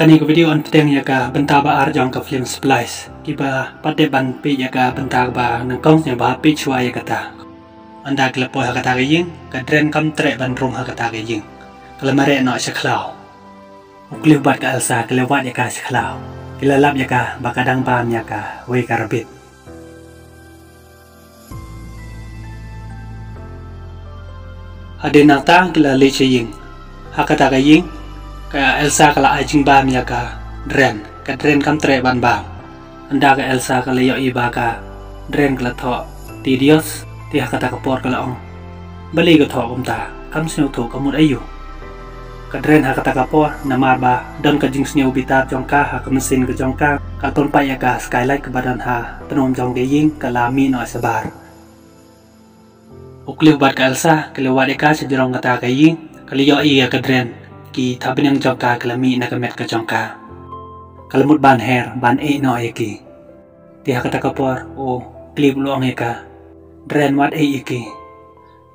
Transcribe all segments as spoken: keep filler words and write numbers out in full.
Kane ka video yn pdiang ïa ka bynta ba ar jong ka film Splice. Kiba pat dei ban peit ïa ka bynta ba nyngkong, sngewbha peit shuwa ïa kata. Ynda ki la poi ha kata ka ïing, ka Dren kam treh ban rung ha kata ka ïing. Ka la mareh noh sha khlaw. U Cliff bad ka Elsa ki la wad ïa ka sha khlaw. Ki la lap ïa ka ba ka dang bam ïa kawei ka rabbit. Hadien nangta ki la leit sha ïing. Ha kata ka ïing, ka Elsa ka la ai jingbam ïa ka Dren. Ka Dren kam treh ban bam. Ynda ka Elsa ka la ïohi ba ka Dren ka la thoh, "Te Dios," te ha kata ka por ka la ong, "Balei ka thoh kumta? Kam sngewthuh ka mut aïu?" Ka Dren ha kata ka por, namar ba don ka jingsngewbitar jong ka ha ka mynsiem ka jong ka, ka la pynpait ïa ka skylight kaba don ha tnum jong ka ïing, ka la mih noh shabar. U Cliff bad ka Elsa ki la wad ïa ka sha jrong kata ka ïing, ki la ïohi ïa ka Dren, ki thapniang jong ka ki la mih na ka met ka jong ka. Ka la mut ban her, ban ïeh noh ïa ki. Te ha kata ka por u Cliff u la ong ïa ka, "Dren, wat ïeh ïa ki.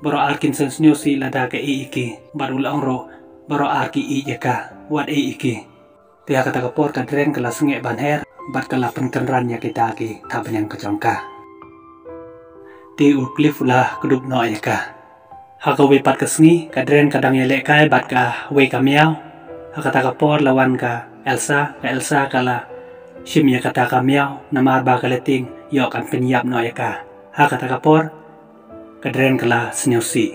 Baroh ar kin sa sngewsih lada ka ïeh ïa ki." Bad u la ong ruh, "Baroh ar ki ïeit ïa ka, wat ïeh ïa ki." Te ha kata ka por ka Dren ka la sangeh ban her, bad ka la pynkynran ïa kita ki thapniang ka jong ka. Te u Cliff u la kdup noh ïa ka. Ha kawei pat ka sngi, ka Dren ka dang ïalehkai bad kawei ka miaw. Ha kata ka por la wan ka Elsa, ka Elsa ka la shim ïa kata ka miaw, namar ba ka la tieng ïoh kan pynïap noh ïa ka. Ha kata ka por, ka Dren ka la sngewsih.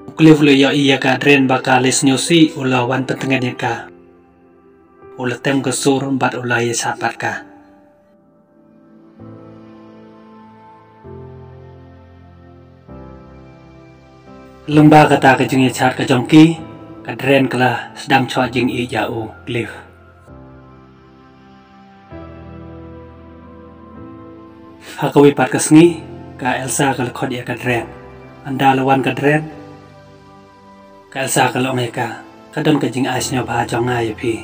U Cliff u la ïohi ïa ka Dren ba ka la sngewsih, u la wan pyntngen ïa ka. U la tem ka sur bad u la ïashad bad ka. Lyngba kata ka jingïashad ka jong ki, ka Dren ka la sdang shoh jingïeit ïa u Cliff. Ha kawei pat ka sngi, ka Elsa ka la khot ïa ka Dren. Ynda la wan ka Dren, ka Elsa ka la ong ïa ka, "Ka don ka jingai sngewbha jong nga ïa phi.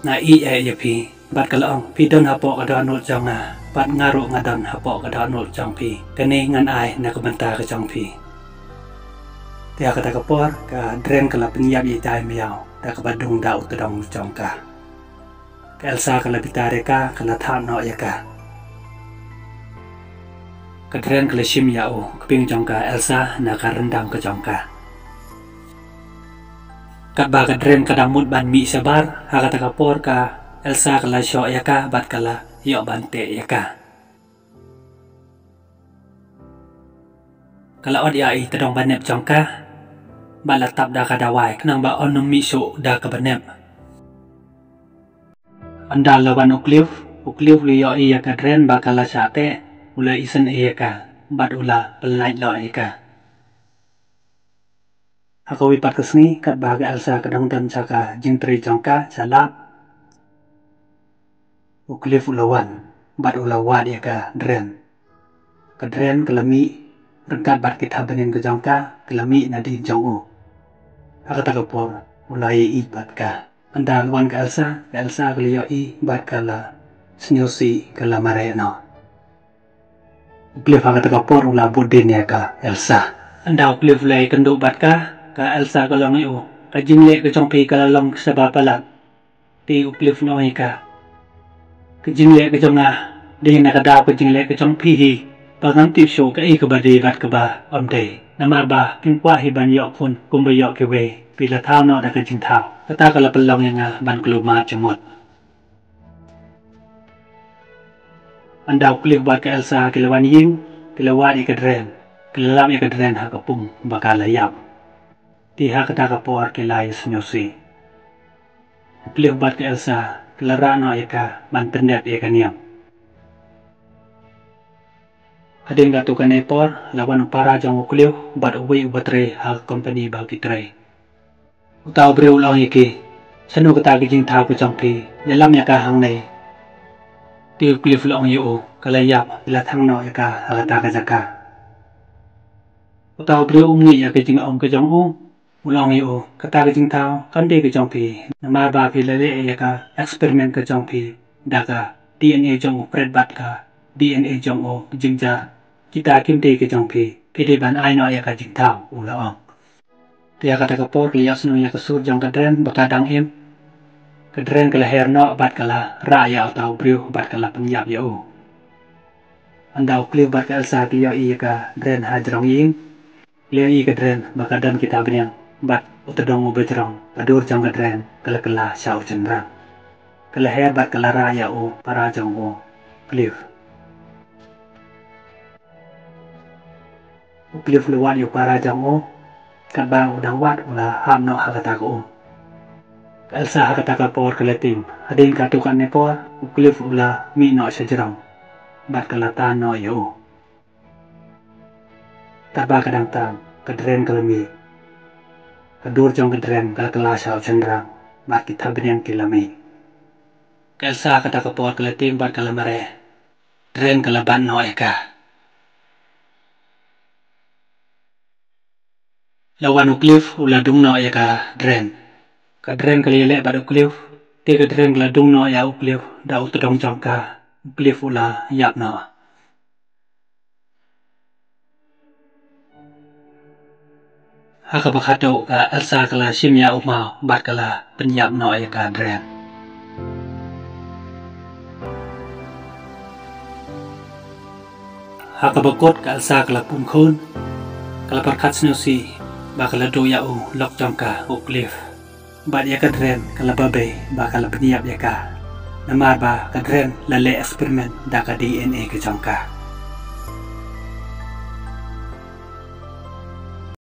Nga ïeit ïa phi." Bad ka la ong, "Phi don hapoh ka dohnud jong nga, bad nga ruh nga don hapoh ka dohnud jong phi. Kane ngan ai na ka bynta ka jong phi." Te ha kata ka por, ka Dren ka la pynïap ïa i miaw da kaba dung da u tdong jong ka. Ka Elsa ka la bitar ïa ka, ka la thap noh ïa ka. Ka Dren ka la shim ïa u kpieng jong ka Elsa na ka ryndang ka jong ka. Katba ka Dren ka dang mut ban mih shabar, ha kata ka por ka Elsa ka la shoh ïa ka bad ka la ïoh ban teh ïa ka. Ka la ot ïa i tdong ba nep jong ka, bad la tap da ka dawai, khnang ba un ym mih shuh da kaba nep. Ynda la wan u Cliff, u Cliff u la ïohi ïa ka Dren ba ka la shah teh, u la isynei ïa ka, bad u la pynlait noh ïa ka. Ha kawei pat ka sngi, katba ka Elsa ka dang don sha ka jingtrei jong ka sha lab, u Cliff u la wan, bad u la wad ïa ka Dren. Ka Dren ka la mih ryngkat bad ki thapniang ka jong ka, ka la mih nadien jong u. Ha kata ka por, u la ïeit bad ka. Ynda la wan ka Elsa, ka Elsa ka la ïohi bad ka la sngewsih, ka la mareh noh. U Cliff ha kata ka por u la bud dien ïa ka Elsa. Ynda u Cliff u la ïakynduh bad ka, ka Elsa ka la ong ïa u, "Ka jingleh ka jong phi ka la long kaba palat." Te u Cliff u la ong ïa ka, "Ka jingleh ka jong nga dei na ka daw ka jingleh ka jong phi hi, ba ngam tip shuh kaei kaba dei bad kaba ym dei. Namar ba phim kwah hi ban ïoh khun kumba ïoh kiwei. Phi la thaw noh da ka jingthaw. Kata ka la pynlong ïa nga ban kulmar jingmut." Ynda u Cliff bad ka Elsa ki la wan ïing, ki la wad ïa ka Dren, ki la lap ïa ka Dren ha ka pung ba ka la ïap. Te ha kata ka por ki la ïasngewsih. U Cliff bad ka Elsa ki la rah noh ïa ka ban pyndep ïa ka niam. Hadien katto katne por la wan u para jong u Cliff bad uwei uba trei ha ka company ba ki trei. Uta u briew u la ong ïa ki, "Shano kata ka jingthaw ka jong phi? Ïalam ïa ka hangne." Te u Cliff u la ong ïa u, "Ka la ïap, phi la thang noh ïa ka ha kata ka jaka." Uta u briew um ngeit ïa ka jingong ka jong u, u la ong ïa u, "Kata ka jingthaw kam dei ka jong phi, namar ba phi la leh ïa ka experiment ka jong phi da ka D N A jong u Fred bad ka D N A jong u Ginger. Kita kim dei ka jong phi, phi dei ban ai noh ïa ka jingthaw," u la ong. Te ha kata ka por ka la ïohsngew ïa ka sur jong ka Dren ba ka dang im. Ka Dren ka la her noh bad ka la rah ïa uta u briew bad ka la pynïap ïa u. Ynda u Cliff bad ka Elsa ki ïohi ïa ka Dren ha jrong ïing, ki la ïohi ka Dren ba ka don kita bniang bad u tdong uba jrong, ka dur jong ka Dren ka la kylla sha u shynrang. Ka la her bad ka la rah ïa u para jong u Cliff. U Cliff u la wad ïa u para jong u, katba u dang wad u la hap noh ha kata ka um. Ka Elsa ha kata ka por ka la tieng, hadien katto katne por u Cliff u la mih noh sha jrong bad ka la tan noh ïa u. Katba ka dang tan, ka Dren ka la mih. Ka dur jong ka Dren ka la kylla sha u shynrang bad kita bniang ki la mih. Ka Elsa ha kata ka por ka la tieng bad ka la mareh. Dren ka la bat noh ïa ka. La wan u Cliff u la dung noh ïa ka Dren. Ka Dren ka la ïaleh bad u Cliff. Te ka Dren ka la dung noh ïa u Cliff da u tdong jong ka. U Cliff u la ïap noh. Ha kaba khatduh ka Elsa ka la shim ïa u maw bad ka la pynïap noh ïa ka Dren. Ha kaba kut ka Elsa ka la pun khun, ka la pyrkhat sngewsih ba ka la duh ïa u lok jong ka u Cliff. Bad ïa ka Dren ka la babe ba ka la pynïap ïa ka. Namar ba ka Dren la leh experiment da ka D N A ka jong ka.